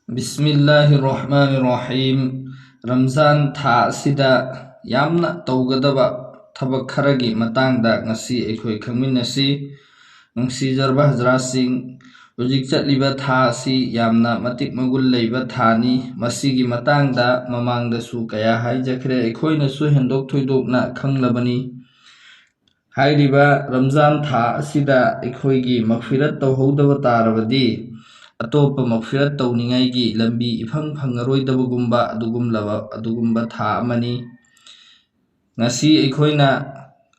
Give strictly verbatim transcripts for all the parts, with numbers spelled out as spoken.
ꯕꯤꯁꯃꯤꯜꯂꯥꯍꯤꯔ ꯔꯍꯃꯥꯅꯤꯔ ꯔꯍꯤꯝ꯫ ꯔꯝꯖꯥꯟ ꯊꯥ ꯑꯁꯤꯗ ꯌꯥꯝꯅ ꯇꯧꯒꯗꯕ ꯊꯕꯛ ꯈꯔꯒꯤ ꯃꯇꯥꯡꯗ ꯉꯁꯤ ꯑꯩꯈꯣꯏ ꯈꯪꯃꯤꯟꯅꯁꯤ꯫ ꯅꯨꯡꯁꯤꯖꯔꯕ ꯍꯖꯔꯥꯠꯁꯤꯡ, ꯍꯧꯖꯤꯛ ꯆꯠꯂꯤꯕ ꯊꯥ ꯑꯁꯤ ꯌꯥꯝꯅ ꯃꯇꯤꯛ ꯃꯒꯨꯟ ꯂꯩꯕ ꯊꯥꯅꯤ꯫ ꯃꯁꯤꯒꯤ ꯃꯇꯥꯡꯗ ꯃꯃꯥꯡꯗꯁꯨ ꯀꯌꯥ ꯍꯥꯏꯖꯈ꯭ꯔꯦ, ꯑꯩꯈꯣꯏꯅꯁꯨ ꯍꯦꯟꯗꯣꯛ ꯊꯣꯏꯗꯣꯛꯅ ꯈꯪꯂꯕꯅꯤ꯫ ꯍꯥꯏꯔꯤꯕ ꯔꯝꯖꯥꯟ ꯊꯥ ꯑꯁꯤꯗ ꯑꯩꯈꯣꯏꯒꯤ ꯃꯒꯐꯤꯔꯠ ꯇꯧꯍꯧꯗꯕ ꯇꯥꯔꯕꯗꯤ, ꯑꯇꯣꯞꯄ ꯃꯒꯐꯤꯔꯠ ꯇꯧꯅꯤꯡꯉꯥꯏꯒꯤ ꯂꯝꯕꯤ ꯏꯐꯪ ꯐꯪꯉꯔꯣꯏꯗꯕꯒꯨꯝꯕ ꯑꯗꯨꯒꯨꯝꯂꯕ, ꯑꯗꯨꯒꯨꯝꯕ ꯊꯥ ꯑꯃꯅꯤ꯫ ꯉꯁꯤ ꯑꯩꯈꯣꯏꯅ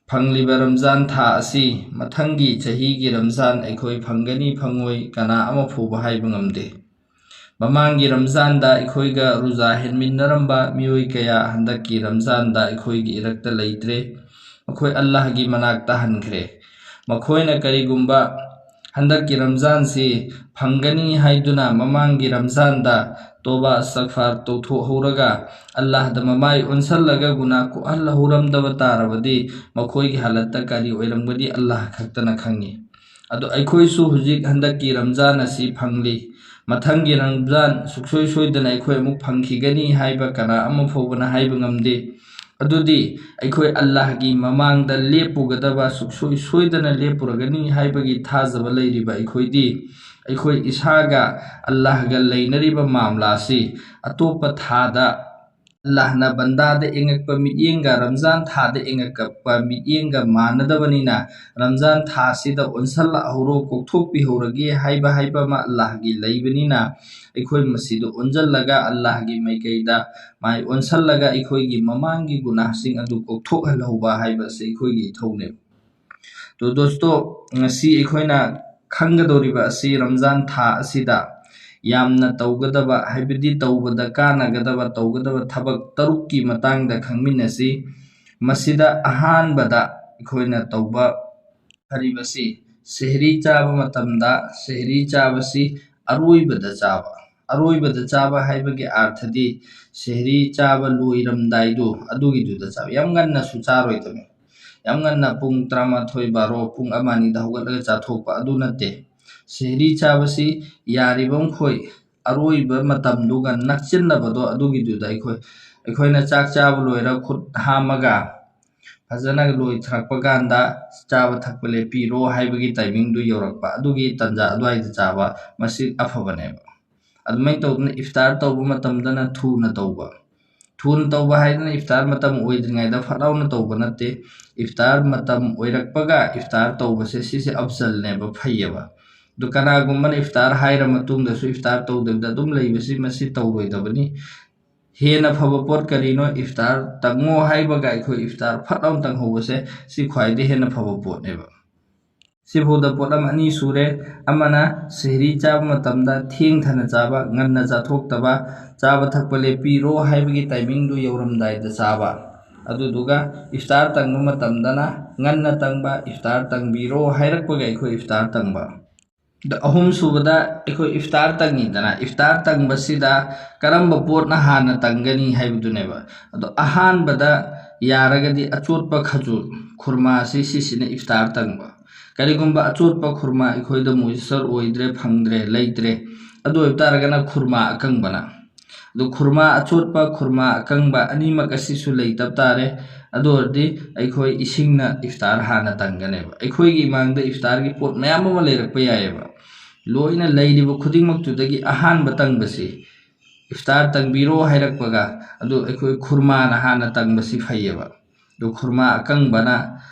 ꯐꯪꯂꯤꯕ ꯔꯝꯖꯥꯟ ꯊꯥ ꯑꯁꯤ ꯃꯊꯪꯒꯤ ꯆꯍꯤꯒꯤ ꯔꯝꯖꯥꯟ ꯑꯩꯈꯣꯏ ꯐꯪꯒꯅꯤ ꯐꯪꯉꯣꯏ ꯀꯅꯥ ꯑꯃ ꯐꯥꯎꯕ ꯍꯥꯏꯕ ꯉꯝꯗꯦ꯫ ꯃꯃꯥꯡꯒꯤ ꯔꯝꯖꯥꯟꯗ ꯑꯩꯈꯣꯏꯒ ꯔꯨꯖꯥ ꯍꯦꯟꯃꯤꯟꯅꯔꯝꯕ ꯃꯤꯑꯣꯏ ꯀꯌꯥ ꯍꯟꯗꯛꯀꯤ ꯔꯝꯖꯥꯟꯗ ꯑꯩꯈꯣꯏꯒꯤ ꯏꯔꯛꯇ ꯂꯩꯇ꯭ꯔꯦ꯫ ꯃꯈꯣꯏ ꯑꯜꯂꯥꯍꯒꯤ ꯃꯅꯥꯛꯇ ꯍꯟꯈ꯭ꯔꯦ꯫ ꯃꯈꯣꯏꯅ ꯀꯔꯤꯒꯨꯝꯕ ꯍꯟꯗꯛꯀꯤ ꯔꯝꯖꯥꯟꯁꯤ ꯐꯪꯒꯅꯤ ꯍꯥꯏꯗꯨꯅ ꯃꯃꯥꯡꯒꯤ ꯔꯝꯖꯥꯟꯗ ꯇꯣꯕꯥ ꯑꯁꯇꯒꯐꯥꯔ ꯇꯧꯊꯣꯛꯍꯧꯔꯒ ꯑꯜꯂꯥꯍꯗ ꯃꯃꯥꯏ ꯑꯣꯟꯁꯜꯂꯒ ꯒꯨꯅꯥ ꯀꯣꯛꯍꯜꯍꯧꯔꯝꯗꯕ ꯇꯥꯔꯕꯗꯤ ꯃꯈꯣꯏꯒꯤ ꯍꯥꯂꯠꯇ ꯀꯔꯤ ꯑꯣꯏꯔꯝꯒꯅꯤ ꯑꯜꯂꯥꯍ ꯈꯛꯇꯅ ꯈꯪꯉꯤ꯫ ꯑꯗꯣ ꯑꯩꯈꯣꯏꯁꯨ ꯍꯧꯖꯤꯛ ꯍꯟꯗꯛꯀꯤ ꯔꯝꯖꯥꯟ ꯑꯁꯤ ꯐꯪꯂꯤ꯫ ꯃꯊꯪꯒꯤ ꯔꯝꯖꯥꯟ ꯁꯨꯛꯁꯣꯏ ꯁꯣꯏꯗꯅ ꯑꯩꯈꯣꯏ ꯑꯃꯨꯛ ꯐꯪꯈꯤꯒꯅꯤ ꯍꯥꯏꯕ ꯀꯅꯥ ꯑꯃ ꯐꯥꯎꯕꯅ ꯍꯥꯏꯕ ꯉꯝꯗꯦ꯫ ꯑꯗꯨꯗꯤ ꯑꯩꯈꯣꯏ ꯑꯜꯂꯥꯍꯒꯤ ꯃꯃꯥꯡꯗ ꯂꯦꯞꯄꯨꯒꯗꯕ, ꯁꯨꯛꯁꯣꯏ ꯁꯣꯏꯗꯅ ꯂꯦꯞꯄꯨꯔꯒꯅꯤ ꯍꯥꯏꯕꯒꯤ ꯊꯥꯖꯕ ꯂꯩꯔꯤꯕ ꯑꯩꯈꯣꯏꯗꯤ, ꯑꯩꯈꯣꯏ ꯏꯁꯥꯒ ꯑꯜꯂꯥꯍꯒ ꯂꯩꯅꯔꯤꯕ ꯃꯥꯝꯂꯥ ꯑꯁꯤ ꯑꯇꯣꯞꯄ ꯊꯥꯗ ꯑꯜꯂꯥꯍꯅ ꯕꯟꯗꯥꯗ ꯌꯦꯡꯉꯛꯄ ꯃꯤꯠꯌꯦꯡꯒ ꯔꯝꯖꯥꯟ ꯊꯥꯗ ꯌꯦꯡꯉꯛꯄ ꯃꯤꯠꯌꯦꯡꯒ ꯃꯥꯟꯅꯗꯕꯅꯤꯅ, ꯔꯝꯖꯥꯟ ꯊꯥꯁꯤꯗ ꯑꯣꯟꯁꯜꯂꯛꯍꯧꯔꯣ, ꯀꯣꯛꯊꯣꯛꯄꯤꯍꯧꯔꯒꯦ ꯍꯥꯏꯕ, ꯍꯥꯏꯕ ꯑꯃ ꯑꯜꯂꯥꯍꯒꯤ ꯂꯩꯕꯅꯤꯅ, ꯑꯩꯈꯣꯏ ꯃꯁꯤꯗ ꯑꯣꯟꯁꯤꯜꯂꯒ ꯑꯜꯂꯥꯍꯒꯤ ꯃꯥꯏꯀꯩꯗ ꯃꯥꯏ ꯑꯣꯟꯁꯜꯂꯒ ꯑꯩꯈꯣꯏꯒꯤ ꯃꯃꯥꯡꯒꯤ ꯒꯨꯅꯥꯍꯁꯤꯡ ꯑꯗꯨ ꯀꯣꯛꯊꯣꯛꯍꯜꯍꯧꯕ ꯍꯥꯏꯕꯁꯤ ꯑꯩꯈꯣꯏꯒꯤ ꯏꯊꯧꯅꯦꯕ꯫ ꯇꯣ ꯗꯣꯁꯇꯣ, ꯉꯁꯤ ꯑꯩꯈꯣꯏꯅ ꯈꯪꯒꯗꯧꯔꯤꯕ ꯑꯁꯤ ꯔꯝꯖꯥꯟ ꯊꯥ ꯑꯁꯤꯗ ꯌꯥꯝꯅ ꯇꯧꯒꯗꯕ, ꯍꯥꯏꯕꯗꯤ ꯇꯧꯕꯗ ꯀꯥꯟꯅꯒꯗꯕ, ꯇꯧꯒꯗꯕ ꯊꯕꯛ ꯇꯔꯨꯛꯀꯤ ꯃꯇꯥꯡꯗ ꯈꯪꯃꯤꯟꯅꯁꯤ꯫ ꯃꯁꯤꯗ ꯑꯍꯥꯟꯕꯗ ꯑꯩꯈꯣꯏꯅ ꯇꯧꯕ ꯐꯔꯤꯕꯁꯤ, ꯁꯦꯍꯔꯤ ꯆꯥꯕ ꯃꯇꯝꯗ ꯁꯦꯍꯔꯤ ꯆꯥꯕꯁꯤ ꯑꯔꯣꯏꯕꯗ ꯆꯥꯕ꯫ ꯑꯔꯣꯏꯕꯗ ꯆꯥꯕ ꯍꯥꯏꯕꯒꯤ ꯑꯥꯔꯊꯗꯤ ꯁꯦꯍꯔꯤ ꯆꯥꯕ ꯂꯣꯏꯔꯝꯗꯥꯏꯗꯨ ꯑꯗꯨꯒꯤꯗꯨꯗ ꯆꯥꯕ꯫ ꯌꯥꯝ ꯉꯟꯅꯁꯨ ꯆꯥꯔꯣꯏꯗꯕꯅꯤ꯫ ꯌꯥꯝ ꯉꯟꯅ ꯄꯨꯡ ꯇꯔꯥꯃꯥꯊꯣꯏ, ꯕꯥꯔꯣ, ꯄꯨꯡ ꯑꯃ ꯑꯅꯤꯗ ꯍꯧꯒꯠꯂꯒ ꯆꯥꯊꯣꯛꯄ ꯑꯗꯨ ꯅꯠꯇꯦ꯫ ꯁꯦꯍꯔꯤ ꯆꯥꯕꯁꯤ ꯌꯥꯔꯤꯕ ꯃꯈꯣꯏ ꯑꯔꯣꯏꯕ ꯃꯇꯝꯗꯨꯒ ꯅꯛꯁꯤꯟꯅꯕꯗꯣ, ꯑꯗꯨꯒꯤꯗꯨꯗ ꯑꯩꯈꯣꯏ, ꯑꯩꯈꯣꯏꯅ ꯆꯥꯛ ꯆꯥꯕ ꯂꯣꯏꯔ ꯈꯨꯠ ꯍꯥꯝꯃꯒ ꯐꯖꯅ ꯂꯣꯏꯊꯔꯛꯄ ꯀꯥꯟꯗ ꯆꯥꯕ ꯊꯛꯄ ꯂꯦꯞꯄꯤꯔꯣ ꯍꯥꯏꯕꯒꯤ ꯇꯥꯏꯃꯤꯡꯗꯨ ꯌꯧꯔꯛꯄ, ꯑꯗꯨꯒꯤ ꯇꯥꯟꯖꯥ ꯑꯗꯨꯋꯥꯏꯗ ꯆꯥꯕ, ꯃꯁꯤ ꯑꯐꯕꯅꯦꯕ꯫ ꯑꯗꯨꯃꯥꯏꯅ ꯇꯧꯗꯅ ꯏꯐꯇꯥꯔ ꯇꯧꯕ ꯃꯇꯝꯗꯅ ꯊꯨꯅ ꯇꯧꯕ꯫ ꯊꯨꯅ ꯇꯧꯕ ꯍꯥꯏꯗꯅ ꯏꯐꯇꯥꯔ ꯃꯇꯝ ꯑꯣꯏꯗ꯭ꯔꯤꯉꯩꯗ ꯐꯠ ꯂꯥꯎꯅ ꯇꯧꯕ ꯅꯠꯇꯦ꯫ ꯏꯐꯇꯥꯔ ꯃꯇꯝ ꯑꯣꯏꯔꯛꯄꯒ ꯏꯐꯇꯥꯔ ꯇꯧꯕꯁꯦ, ꯁꯤꯁꯦ ꯑꯐꯖꯜꯅꯦꯕ, ꯐꯩꯌꯦꯕ꯫ ꯑꯗꯨ ꯀꯅꯥꯒꯨꯝꯕꯅ ꯏꯐꯇꯥꯔ ꯍꯥꯏꯔ ꯃꯇꯨꯡꯗꯁꯨ ꯏꯐꯇꯥꯔ ꯇꯧꯗꯕꯤꯗ ꯑꯗꯨꯝ ꯂꯩꯕꯁꯤ, ꯃꯁꯤ ꯇꯧꯔꯣꯏꯗꯕꯅꯤ꯫ ꯍꯦꯟꯅ ꯐꯕ ꯄꯣꯠ ꯀꯔꯤꯅꯣ? ꯏꯐꯇꯥꯔ ꯇꯪꯉꯣ ꯍꯥꯏꯕꯒ ꯑꯩꯈꯣꯏ ꯏꯐꯇꯥꯔ ꯐꯠ ꯂꯥꯎꯅ ꯇꯪꯍꯧꯕꯁꯦ, ꯁꯤ ꯈ꯭ꯋꯥꯏꯗꯒꯤ ꯍꯦꯟꯅ ꯐꯕ ꯄꯣꯠꯅꯦꯕ꯫ ꯁꯤꯐꯥꯎꯗ ꯄꯣꯠꯂꯝ ꯑꯅꯤ ꯁꯨꯔꯦ꯫ ꯑꯃꯅ ꯁꯦꯍꯔꯤ ꯆꯥꯕ ꯃꯇꯝꯗ ꯊꯦꯡꯊꯅ ꯆꯥꯕ, ꯉꯟꯅ ꯆꯥꯊꯣꯛꯇꯕ, ꯆꯥꯕ ꯊꯛꯄ ꯂꯦꯞꯄꯤꯔꯣ ꯍꯥꯏꯕꯒꯤ ꯇꯥꯏꯃꯤꯡꯗꯨ ꯌꯧꯔꯝꯗꯥꯏꯗ ꯆꯥꯕ꯫ ꯑꯗꯨꯗꯨꯒ ꯏꯐꯇꯥꯔ ꯇꯪꯕ ꯃꯇꯝꯗꯅ ꯉꯟꯅ ꯇꯪꯕ, ꯏꯐꯇꯥꯔ ꯇꯪꯕꯤꯔꯣ ꯍꯥꯏꯔꯛꯄꯒ ꯑꯩꯈꯣꯏ ꯏꯐꯇꯥꯔ ꯇꯪꯕ꯫ ꯑꯗꯣ ꯑꯍꯨꯝ ꯁꯨꯕꯗ ꯑꯩꯈꯣꯏ ꯏꯐꯇꯥꯔ ꯇꯪꯉꯤꯗꯅ, ꯏꯐꯇꯥꯔ ꯇꯪꯕꯁꯤꯗ ꯀꯔꯝꯕ ꯄꯣꯠꯅ ꯍꯥꯟꯅ ꯇꯪꯒꯅꯤ ꯍꯥꯏꯕꯗꯨꯅꯦꯕ꯫ ꯑꯗꯣ ꯑꯍꯥꯟꯕꯗ ꯌꯥꯔꯒꯗꯤ ꯑꯆꯣꯠꯄ ꯈꯖꯨꯔ, ꯈꯨꯔꯃꯥꯁꯤ, ꯁꯤꯁꯤꯅ ꯏꯐꯇꯥꯔ ꯇꯪꯕ꯫ ꯀꯔꯤꯒꯨꯝꯕ ꯑꯆꯣꯠꯄ ꯈꯨꯔꯃꯥ ꯑꯩꯈꯣꯏꯗ ꯃꯣꯏꯆꯔ ꯑꯣꯏꯗ꯭ꯔꯦ, ꯐꯪꯗ꯭ꯔꯦ, ꯂꯩꯇ꯭ꯔꯦ, ꯑꯗꯨ ꯑꯣꯏꯕ ꯇꯥꯔꯒꯅ ꯈꯨꯔꯃꯥ ꯑꯀꯪꯕꯅ꯫ ꯑꯗꯨ ꯈꯨꯔꯃꯥ ꯑꯆꯣꯠꯄ, ꯈꯨꯔꯃꯥ ꯑꯀꯪꯕ ꯑꯅꯤꯃꯛ ꯑꯁꯤꯁꯨ ꯂꯩꯇꯕ ꯇꯥꯔꯦ꯫ ꯑꯗꯨ ꯑꯣꯏꯔꯗꯤ ꯑꯩꯈꯣꯏ ꯏꯁꯤꯡꯅ ꯏꯐꯇꯥꯔ ꯍꯥꯟꯅ ꯇꯪꯒꯅꯦꯕ꯫ ꯑꯩꯈꯣꯏꯒꯤ ꯏꯃꯥꯡꯗ ꯏꯐꯇꯥꯔꯒꯤ ꯄꯣꯠ ꯃꯌꯥꯝ ꯑꯃ ꯂꯩꯔꯛꯄ ꯌꯥꯏꯑꯕ꯫ ꯂꯣꯏꯅ ꯂꯩꯔꯤꯕ ꯈꯨꯗꯤꯡꯃꯛꯇꯨꯗꯒꯤ ꯑꯍꯥꯟꯕ ꯇꯪꯕꯁꯤ, ꯏꯐꯇꯥꯔ ꯇꯪꯕꯤꯔꯣ ꯍꯥꯏꯔꯛꯄꯒ, ꯑꯗꯨ ꯑꯩꯈꯣꯏ ꯈꯨꯔꯃꯥꯅ ꯍꯥꯟꯅ ꯇꯪꯕꯁꯤ ꯐꯩꯌꯦꯕ꯫ ꯑꯗꯨ ꯈꯨꯔꯃꯥ ꯑꯀꯪꯕꯅ,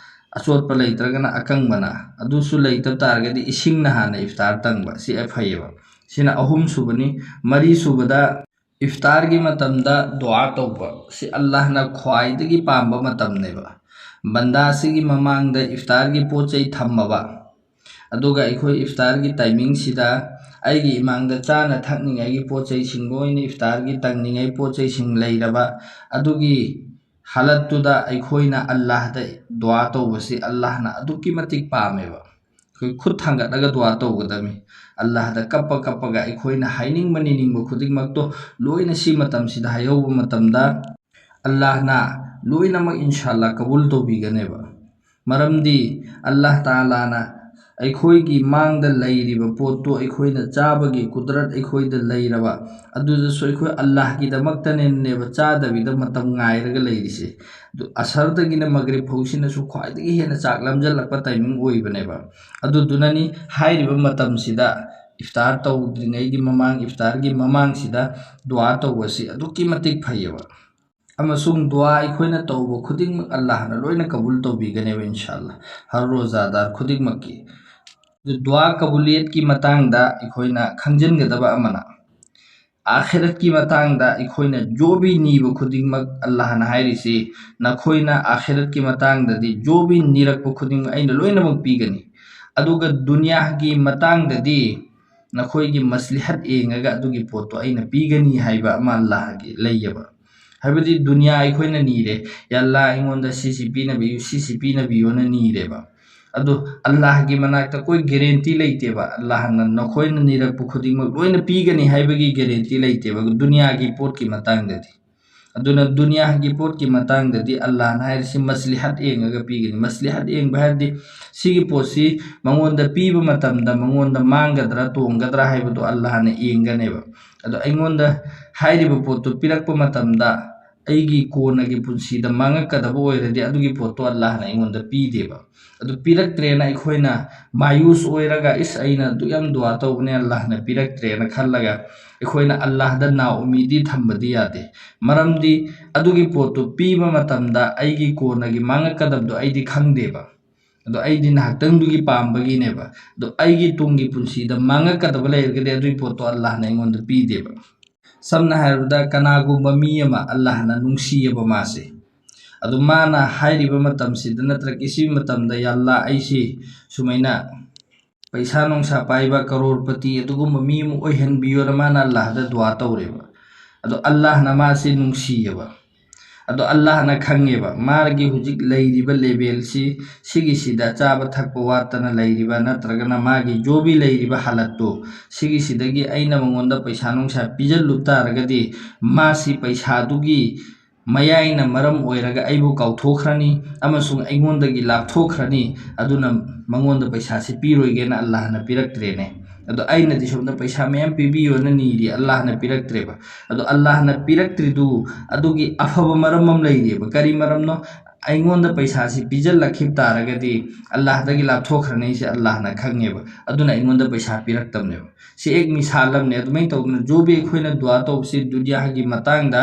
ꯑꯆꯣꯠꯄ ꯂꯩꯇ꯭ꯔꯒꯅ ꯑꯀꯪꯕꯅ, ꯑꯗꯨꯁꯨ ꯂꯩꯇꯕ ꯇꯥꯔꯒꯗꯤ ꯏꯁꯤꯡꯅ ꯍꯥꯟꯅ ꯏꯐꯇꯥꯔ ꯇꯪꯕ, ꯁꯤ ꯐꯩꯌꯦꯕ꯫ ꯁꯤꯅ ꯑꯍꯨꯝ ꯁꯨꯕꯅꯤ꯫ ꯃꯔꯤ ꯁꯨꯕꯗ ꯏꯐꯇꯥꯔꯒꯤ ꯃꯇꯝꯗ ꯗꯨꯋꯥ ꯇꯧꯕ, ꯁꯤ ꯑꯜꯂꯥꯍꯅ ꯈ꯭ꯋꯥꯏꯗꯒꯤ ꯄꯥꯝꯕ ꯃꯇꯝꯅꯦꯕ꯫ ꯕꯟꯗꯥꯁꯤꯒꯤ ꯃꯃꯥꯡꯗ ꯏꯐꯇꯥꯔꯒꯤ ꯄꯣꯠ ꯆꯩ ꯊꯝꯃꯕ, ꯑꯗꯨꯒ ꯑꯩꯈꯣꯏ ꯏꯐꯇꯥꯔꯒꯤ ꯇꯥꯏꯃꯤꯡꯁꯤꯗ ꯑꯩꯒꯤ ꯏꯃꯥꯡꯗ ꯆꯥꯅ ꯊꯛꯅꯤꯡꯉꯥꯏꯒꯤ ꯄꯣꯠ ꯆꯩꯁꯤꯡ, ꯂꯣꯏꯅ ꯏꯐꯇꯥꯔꯒꯤ ꯇꯪꯅꯤꯡꯉꯥꯏ ꯄꯣꯠ ꯆꯩꯁꯤꯡ ꯂꯩꯔꯕ ꯑꯗꯨꯒꯤ ꯍꯥꯂꯠꯇꯨꯗ ꯑꯩꯈꯣꯏꯅ ꯑꯜꯂꯥꯍꯗ ꯗꯨꯋꯥ ꯇꯧꯕꯁꯤ ꯑꯜꯂꯥꯍꯅ ꯑꯗꯨꯛꯀꯤ ꯃꯇꯤꯛ ꯄꯥꯝꯃꯦꯕ꯫ ꯑꯩꯈꯣꯏ ꯈꯨꯠ ꯊꯥꯡꯒꯠꯂꯒ ꯗꯨꯋꯥ ꯇꯧꯒꯗꯕꯅꯤ꯫ ꯑꯜꯂꯥꯍꯗ ꯀꯞꯄ ꯀꯞꯄꯒ ꯑꯩꯈꯣꯏꯅ ꯍꯥꯏꯅꯤꯡꯕ ꯅꯤꯅꯤꯡꯕ ꯈꯨꯗꯤꯡꯃꯛꯇꯣ ꯂꯣꯏꯅ ꯁꯤ ꯃꯇꯝꯁꯤꯗ ꯍꯥꯏꯍꯧꯕ ꯃꯇꯝꯗ ꯑꯜꯂꯥꯍꯅ ꯂꯣꯏꯅꯃꯛ ꯏꯟꯁꯥꯜꯂꯥ ꯀꯕꯨꯜ ꯇꯧꯕꯤꯒꯅꯦꯕ꯫ ꯃꯔꯝꯗꯤ ꯑꯜꯂꯥꯍ ꯇꯥꯂꯥꯅ ꯑꯩꯈꯣꯏꯒꯤ ꯃꯥꯡꯗ ꯂꯩꯔꯤꯕ ꯄꯣꯠꯇꯨ ꯑꯩꯈꯣꯏꯅ ꯆꯥꯕꯒꯤ ꯀꯨꯗꯔꯠ ꯑꯩꯈꯣꯏꯗ ꯂꯩꯔꯕ, ꯑꯗꯨꯗꯁꯨ ꯑꯩꯈꯣꯏ ꯑꯜꯂꯥꯍꯒꯤꯗꯃꯛꯇꯅꯦꯕ ꯆꯥꯗꯕꯤꯗ ꯃꯇꯝ ꯉꯥꯏꯔꯒ ꯂꯩꯔꯤꯁꯦ꯫ ꯑꯗꯨ ꯑꯁꯔꯗꯒꯤꯅ ꯃꯒ꯭ꯔꯤꯕ ꯐꯥꯎꯁꯤꯅꯁꯨ ꯈ꯭ꯋꯥꯏꯗꯒꯤ ꯍꯦꯟꯅ ꯆꯥꯛ ꯂꯥꯝꯖꯜꯂꯛꯄ ꯇꯥꯏꯃꯤꯡ ꯑꯣꯏꯕꯅꯦꯕ꯫ ꯑꯗꯨꯗꯨꯅꯅꯤ ꯍꯥꯏꯔꯤꯕ ꯃꯇꯝꯁꯤꯗ, ꯏꯐꯇꯥꯔ ꯇꯧꯗ꯭ꯔꯤꯉꯩꯒꯤ ꯃꯃꯥꯡ, ꯏꯐꯇꯥꯔꯒꯤ ꯃꯃꯥꯡꯁꯤꯗ ꯗꯨꯋꯥ ꯇꯧꯕꯁꯤ ꯑꯗꯨꯛꯀꯤ ꯃꯇꯤꯛ ꯐꯩꯌꯦꯕ꯫ ꯑꯃꯁꯨꯡ ꯗꯨꯋꯥ ꯑꯩꯈꯣꯏꯅ ꯇꯧꯕ ꯈꯨꯗꯤꯡꯃꯛ ꯑꯜꯂꯥꯍꯅ ꯂꯣꯏꯅ ꯀꯕꯨꯜ ꯇꯧꯕꯤꯒꯅꯦꯕ, ꯏꯟꯁꯥ ꯑꯜꯂꯥꯍ, ꯍꯔ ꯔꯣꯖꯥꯗꯥꯔ ꯈꯨꯗꯤꯡꯃꯛꯀꯤ꯫ ꯑꯗꯨ ꯗꯨꯋꯥ ꯀꯕꯨꯂꯤꯌꯠꯀꯤ ꯃꯇꯥꯡꯗ ꯑꯩꯈꯣꯏꯅ ꯈꯪꯖꯤꯟꯒꯗꯕ ꯑꯃꯅ, ꯑꯥꯈꯤꯔꯠꯀꯤ ꯃꯇꯥꯡꯗ ꯑꯩꯈꯣꯏꯅ ꯖꯣꯕꯤ ꯅꯤꯕ ꯈꯨꯗꯤꯡꯃꯛ, ꯑꯜꯂꯥꯍꯅ ꯍꯥꯏꯔꯤꯁꯤ, "ꯅꯈꯣꯏꯅ ꯑꯥꯈꯤꯔꯠꯀꯤ ꯃꯇꯥꯡꯗꯗꯤ ꯖꯣꯕꯤ ꯅꯤꯔꯛꯄ ꯈꯨꯗꯤꯡꯃꯛ ꯑꯩꯅ ꯂꯣꯏꯅꯃꯛ ꯄꯤꯒꯅꯤ, ꯑꯗꯨꯒ ꯗꯨꯅꯤꯌꯥꯒꯤ ꯃꯇꯥꯡꯗꯗꯤ ꯅꯈꯣꯏꯒꯤ ꯃꯁꯂꯤꯍꯠ ꯌꯦꯡꯉꯒ ꯑꯗꯨꯒꯤ ꯄꯣꯠꯇꯣ ꯑꯩꯅ ꯄꯤꯒꯅꯤ" ꯍꯥꯏꯕ ꯑꯃ ꯑꯜꯂꯥꯍꯒꯤ ꯂꯩꯌꯦꯕ꯫ ꯍꯥꯏꯕꯗꯤ ꯗꯨꯅꯤꯌꯥ ꯑꯩꯈꯣꯏꯅ ꯅꯤꯔꯦ, "ꯌꯥ ꯑꯜꯂꯥꯍ, ꯑꯩꯉꯣꯟꯗ ꯁꯤꯁꯤ ꯄꯤꯅꯕꯤꯌꯨ, ꯁꯤꯁꯤ ꯄꯤꯅꯕꯤꯌꯨꯅ" ꯅꯤꯔꯦꯕ꯫ ꯑꯗꯣ ꯑꯜꯂꯥꯍꯒꯤ ꯃꯅꯥꯛꯇ ꯑꯩꯈꯣꯏ ꯒꯦꯔꯦꯟꯇꯤ ꯂꯩꯇꯦꯕ, ꯑꯜꯂꯥꯍꯅ ꯅꯈꯣꯏꯅ ꯅꯤꯔꯛꯄ ꯈꯨꯗꯤꯡꯃꯛ ꯂꯣꯏꯅ ꯄꯤꯒꯅꯤ ꯍꯥꯏꯕꯒꯤ ꯒꯦꯔꯦꯟꯇꯤ ꯂꯩꯇꯦꯕ ꯗꯨꯅꯤꯌꯥꯒꯤ ꯄꯣꯠꯀꯤ ꯃꯇꯥꯡꯗꯗꯤ꯫ ꯑꯗꯨꯅ ꯗꯨꯅꯤꯌꯥꯒꯤ ꯄꯣꯠꯀꯤ ꯃꯇꯥꯡꯗꯗꯤ ꯑꯜꯂꯥꯍꯅ ꯍꯥꯏꯔꯤꯁꯤ ꯃꯁꯂꯤꯍꯠ ꯌꯦꯡꯉꯒ ꯄꯤꯒꯅꯤ꯫ ꯃꯁꯂꯤꯍꯠ ꯌꯦꯡꯕ ꯍꯥꯏꯔꯗꯤ ꯁꯤꯒꯤ ꯄꯣꯠꯁꯤ ꯃꯉꯣꯟꯗ ꯄꯤꯕ ꯃꯇꯝꯗ ꯃꯉꯣꯟꯗ ꯃꯥꯡꯒꯗ꯭ꯔꯥ ꯇꯣꯡꯒꯗ꯭ꯔꯥ ꯍꯥꯏꯕꯗꯣ ꯑꯜꯂꯥꯍꯅ ꯌꯦꯡꯒꯅꯦꯕ꯫ ꯑꯗꯣ ꯑꯩꯉꯣꯟꯗ ꯍꯥꯏꯔꯤꯕ ꯄꯣꯠꯇꯨ ꯄꯤꯔꯛꯄ ꯃꯇꯝꯗ ꯑꯩꯒꯤ ꯀꯣꯟꯅꯒꯤ ꯄꯨꯟꯁꯤꯗ ꯃꯥꯡꯉꯛꯀꯗꯕ ꯑꯣꯏꯔꯗꯤ ꯑꯗꯨꯒꯤ ꯄꯣꯠꯇꯣ ꯑꯜꯂꯥꯍꯅ ꯑꯩꯉꯣꯟꯗ ꯄꯤꯗꯦꯕ꯫ ꯑꯗꯨ ꯄꯤꯔꯛꯇ꯭ꯔꯦꯅ ꯑꯩꯈꯣꯏꯅ ꯃꯥꯌꯨꯁ ꯑꯣꯏꯔꯒ, "ꯏꯁ, ꯑꯩꯅ ꯑꯗꯨꯛ ꯌꯥꯝ ꯗꯨꯋꯥ ꯇꯧꯕꯅꯦ, ꯑꯜꯂꯥꯍꯅ ꯄꯤꯔꯛꯇ꯭ꯔꯦꯅ" ꯈꯜꯂꯒ ꯑꯩꯈꯣꯏꯅ ꯑꯜꯂꯥꯍꯗ ꯅꯥꯎꯃꯤꯗꯤ ꯊꯝꯕꯗꯤ ꯌꯥꯗꯦ꯫ ꯃꯔꯝꯗꯤ ꯑꯗꯨꯒꯤ ꯄꯣꯠꯇꯨ ꯄꯤꯕ ꯃꯇꯝꯗ ꯑꯩꯒꯤ ꯀꯣꯟꯅꯒꯤ ꯃꯥꯡꯉꯛꯀꯗꯕꯗꯣ ꯑꯩꯗꯤ ꯈꯪꯗꯦꯕ꯫ ꯑꯗꯣ ꯑꯩꯗꯤ ꯉꯥꯏꯍꯥꯛꯇꯪꯗꯨꯒꯤ ꯄꯥꯝꯕꯒꯤꯅꯦꯕ꯫ ꯑꯗꯣ ꯑꯩꯒꯤ ꯇꯨꯡꯒꯤ ꯄꯨꯟꯁꯤꯗ ꯃꯥꯡꯉꯛꯀꯗꯕ ꯂꯩꯔꯒꯗꯤ ꯑꯗꯨꯒꯤ ꯄꯣꯠꯇꯣ ꯑꯜꯂꯥꯍꯅ ꯑꯩꯉꯣꯟꯗ ꯄꯤꯗꯦꯕ꯫ ꯁꯝꯅ ꯍꯥꯏꯔꯕꯗ, ꯀꯅꯥꯒꯨꯝꯕ ꯃꯤ ꯑꯃ ꯑꯜꯂꯥꯍꯅ ꯅꯨꯡꯁꯤꯌꯦꯕ ꯃꯥꯁꯦ꯫ ꯑꯗꯨ ꯃꯥꯅ ꯍꯥꯏꯔꯤꯕ ꯃꯇꯝꯁꯤꯗ ꯅꯠꯇ꯭ꯔꯒ ꯏꯁꯤꯕꯤ ꯃꯇꯝꯗ, "ꯌꯥ ꯑꯜꯂꯥꯍ, ꯑꯩꯁꯤ ꯁꯨꯃꯥꯏꯅ ꯄꯩꯁꯥ ꯅꯨꯡꯁꯥ ꯄꯥꯏꯕ, ꯀꯔꯣꯔꯄꯇꯤ ꯑꯗꯨꯒꯨꯝꯕ ꯃꯤ ꯑꯃ ꯑꯣꯏꯍꯟꯕꯤꯌꯣꯅ" ꯃꯥꯅ ꯑꯜꯂꯥꯍꯗ ꯗꯨꯋꯥ ꯇꯧꯔꯦꯕ꯫ ꯑꯗꯣ ꯑꯜꯂꯥꯍꯅ ꯃꯥꯁꯤ ꯅꯨꯡꯁꯤꯌꯦꯕ꯫ ꯑꯗꯣ ꯑꯜꯂꯥꯍꯅ ꯈꯪꯉꯦꯕ, ꯃꯥꯒꯤ ꯍꯧꯖꯤꯛ ꯂꯩꯔꯤꯕ ꯂꯦꯕꯦꯜꯁꯤ, ꯁꯤꯒꯤꯁꯤꯗ ꯆꯥꯕ ꯊꯛꯄ ꯋꯥꯠꯇꯅ ꯂꯩꯔꯤꯕ, ꯅꯠꯇ꯭ꯔꯒꯅ ꯃꯥꯒꯤ ꯖꯣꯕꯤ ꯂꯩꯔꯤꯕ ꯍꯥꯂꯠꯇꯣ, ꯁꯤꯒꯤꯁꯤꯗꯒꯤ ꯑꯩꯅ ꯃꯉꯣꯟꯗ ꯄꯩꯁꯥ ꯅꯨꯡꯁꯥ ꯄꯤꯖꯜꯂꯨ ꯇꯥꯔꯒꯗꯤ, ꯃꯥꯁꯤ ꯄꯩꯁꯥꯗꯨꯒꯤ ꯃꯌꯥꯏꯅ ꯃꯔꯝ ꯑꯣꯏꯔꯒ ꯑꯩꯕꯨ ꯀꯥꯎꯊꯣꯛꯈ꯭ꯔꯅꯤ ꯑꯃꯁꯨꯡ ꯑꯩꯉꯣꯟꯗꯒꯤ ꯂꯥꯞꯊꯣꯛꯈ꯭ꯔꯅꯤ꯫ ꯑꯗꯨꯅ ꯃꯉꯣꯟꯗ ꯄꯩꯁꯥꯁꯤ ꯄꯤꯔꯣꯏꯒꯦꯅ ꯑꯜꯂꯥꯍꯅ ꯄꯤꯔꯛꯇ꯭ꯔꯦꯅꯦ꯫ ꯑꯗꯣ ꯑꯩꯅꯗꯤ ꯁꯣꯝꯗ ꯄꯩꯁꯥ ꯃꯌꯥꯝ ꯄꯤꯕꯤꯌꯣꯅ ꯅꯤꯔꯤ, ꯑꯜꯂꯥꯍꯅ ꯄꯤꯔꯛꯇ꯭ꯔꯦꯕ꯫ ꯑꯗꯣ ꯑꯜꯂꯥꯍꯅ ꯄꯤꯔꯛꯇ꯭ꯔꯤꯗꯨ ꯑꯗꯨꯒꯤ ꯑꯐꯕ ꯃꯔꯝ ꯑꯃ ꯂꯩꯔꯤꯑꯕ꯫ ꯀꯔꯤ ꯃꯔꯝꯅꯣ? ꯑꯩꯉꯣꯟꯗ ꯄꯩꯁꯥꯁꯤ ꯄꯤꯖꯜꯂꯛꯈꯤꯕ ꯇꯥꯔꯒꯗꯤ ꯑꯜꯂꯥꯍꯗꯒꯤ ꯂꯥꯞꯊꯣꯛꯈ꯭ꯔꯅꯤ, ꯑꯩꯁꯦ ꯑꯜꯂꯥꯍꯅ ꯈꯪꯉꯦꯕ꯫ ꯑꯗꯨꯅ ꯑꯩꯉꯣꯟꯗ ꯄꯩꯁꯥ ꯄꯤꯔꯛꯇꯕꯅꯦꯕ꯫ ꯁꯤ ꯑꯦꯛ ꯃꯤꯁꯥꯜ ꯑꯃꯅꯦ꯫ ꯑꯗꯨꯃꯥꯏꯅ ꯇꯧꯗꯅ ꯖꯣꯕꯤ ꯑꯩꯈꯣꯏꯅ ꯗꯨꯋꯥ ꯇꯧꯕꯁꯤ ꯗꯨꯅꯤꯌꯥꯒꯤ ꯃꯇꯥꯡꯗ